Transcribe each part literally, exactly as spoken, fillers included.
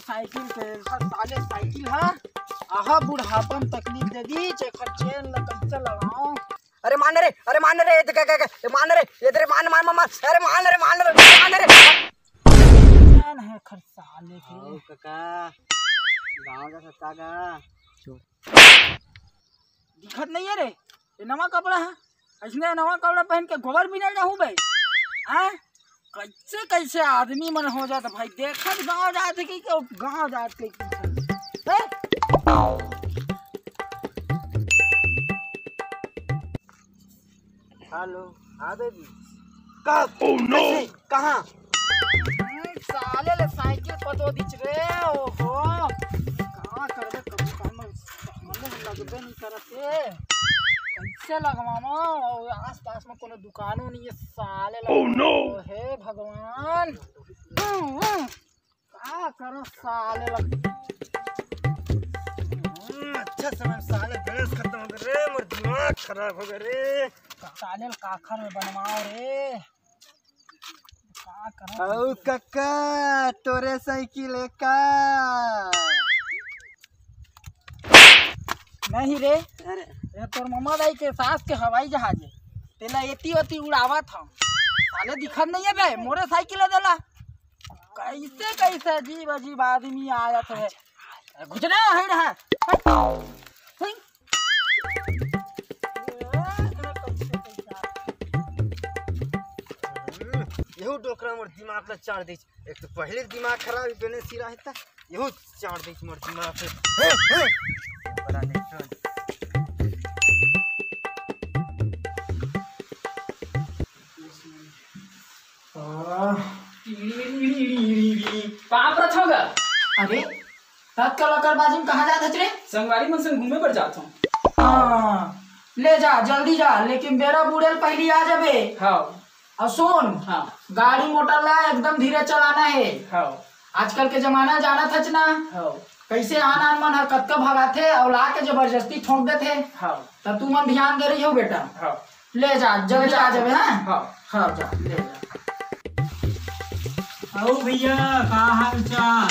Cycle के, साले cycle ह, आहा बुढ़ापा में तकलीफ दे दी, एकर चेन ल कैसे लगाऊं? अरे मान रे, अरे मान रे, ये क्या, क्या, क्या, ये मान रे, ये तेरे मान, मान, मान, मान, अरे मान रे, मान रे, मान रे। कौन है खर साले के? आओ काका, गाँव जा सकता का? दिखत नहीं है रे, ये नवा कपड़ा है, इसने नवा कपड़ा पहन के गोबर भी नहीं रहू बे। हैं? कैसे कैसे आदमी मन हो जात भाई, देखत गाँव जात है कि, कि गाँव जात के कि, हैं? हेलो, हाँ बेबी। कब? Oh no! कैसे? कहाँ? हम्म, साले ले साइकिल पतो दिच रे, ओहो। कहाँ करबे कब काम, मतलब लगबे नहीं करत हे। कैसे लगवामा? और आस पास में कोनो दुकानो नहीं है, साले लगवामा। Oh no! हे भगवान। हम्म, हम्म। का करो साले लग। हम्म, अच्छा समय साले गैस खत्म हो गए रे, मोर दिमाग खराब हो गए रे। साले ल काखर में बनवाओ रे। का करो? अउ कक्का, तोरे साइकिल है का? नहीं रे। अरे। ये तोर ममा दाई के सास के हवाई जहाज है। तेला एती ओती उड़ावत हम। साले दिखत नहीं है बे, मोरे साइकिल है देला। कैसे कैसे अजीब अजीब आदमी आ जाते हैं। घुचना है ना। यहू डोकरा मोर दिमाग ला चार दे। एक तो पहले दिमाग खराब है, बेने सिरा है ता। यहू चार दे मोर दिमाग से। बड़ा नहीं सुन। पाप रथ होगा। अरे, तत का लकड़बाजी में कहाँ जात हच रे? संगवारी मन संग घूमे बर जात हूँ। हाँ, ले जा, जल्दी जा, लेकिन बेरा बूड़े ले पहली आ जाबे। हाँ। और सुन, हाँ। गाड़ी मोटर ला एकदम धीरे चलाना है। हाँ। आजकल के जमाना जानत हच ना, हाँ। कैसे आन आन मन ह कतका भगाथे और ला के जबरदस्ती ठोंक देथे। हाँ। त तू मन ध्यान दे रही हो बेटा। हाँ। ले जा, जल्दी आ जाबे, हाँ? हाँ। हाँ, जा, ले जा। अउ भैया, का हाल चाल?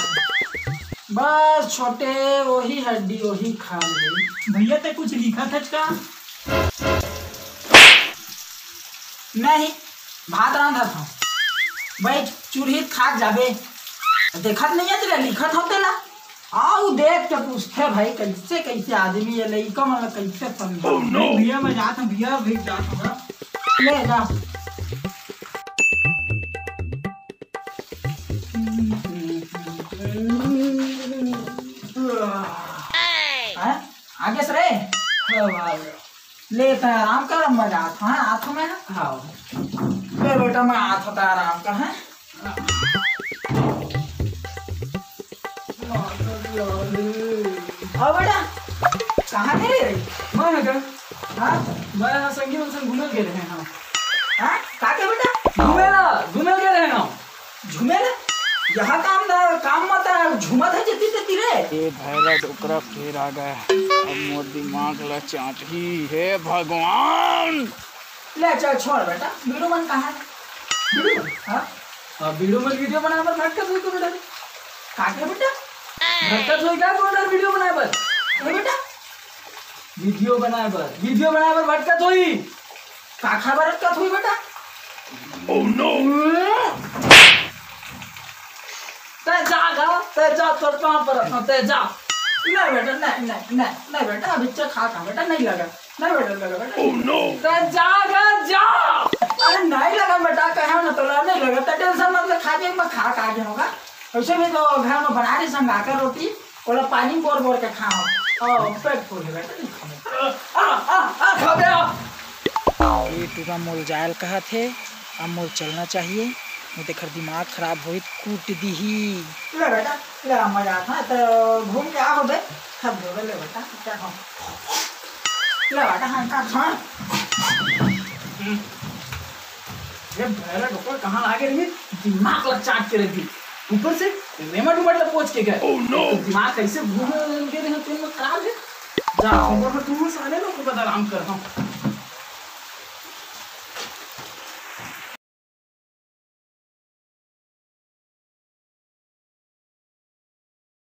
बस छोटे, वही हड्डी, वही खाल है। भैया, ते कुछ लिखत हच का? नहीं, भात रांधत हूँ। बैठ, चुरहित खात जाबे। देखत नहीं है तेरा, लिखत होते ना। आऊ देख के पूछथे भाई, कैसे कैसे आदमी ये लइका मन ला कैसे समझा। Oh no! भैया, मैं जात हूँ भैया, अभी जात हूँ। ले जा। हैं? आगे से रे? हाँ, आ गया। ले, तैं आराम कर, मैं जात हूँ, हाँ, आत हूँ मैं। हाँ। ले बेटा, मैं आत हूँ, तैं आराम कर, हैं? हाँ बेटा, कहाँ गे रहे? मैं ह का? हाँ? मैं ह संगी मन संग घूमे गे रहे हँव। हाँ? का के बेटा? घूमे ला, घूमे गे रहे हँव। झूमे ला? यहाँ काम धा-, काम मत आ, झूमत है जेती तेती रे। ए भैरा डोकरा फेर आ गया। अब मोर दिमाग ला चाटही, हे भगवान। ले चल छोड़ बेटा, बीड़ू मन कहाँ है? बीड़ू मन? हाँ? हाँ, बीड़ू मन वीडियो बनाए बर भटकत होई तो बेटा। का के बेटा? भटकत होई का गोल्डन वीडियो बनाए बर? ए बेटा, वीडियो बनाए बर, वीडियो बनाए बर भटकत होई। का खाए बर भटकत होई बेटा? Oh no! तैं जा गा, तैं जा, तोर पाँव परत हँव, तैं जा। नहीं बेटा, नहीं, नहीं, नहीं, नहीं बेटा, अभी चल खा खा बेटा, नहीं लगा। नहीं बेटा, लगा बेटा। Oh no! तैं जा गा, जा। अरे नहीं लगा बेटा, कहा ना तोला नहीं लगा, तैं टेंशन मत ले, खा के मैं खा खा के होगा। वैसे भी तो घर में बना रही संगा कर रोटी, ओला पानी बोर बोर के खाओ। ओ, पेट फुल है बेटा, नहीं खाओ। आ, आ, आ, खा बे, आ। ये टूरा मोल जायल कहत हे, अब मोल चलना चाहिए, नहीं तो एकर दिमाग खराब होई, कूट दीही। ले बेटा, ले, मजा आता है, तो घूम के आ हो बे, खा दो बे, ले बेटा, क्या खाओ? ले बेटा, हाँ, खा, खा। ये भैरा डोकर कहाँ लागे रही, दिमाग ला चाट के रख दी। ऊपर से रेमट उमट ला पोंछ के गए। Oh no! तो दिमाग कैसे घूम के रहे, तेल में खराब है। जा, ऊपर में तू साले लोग को बता आराम कर, हाँ।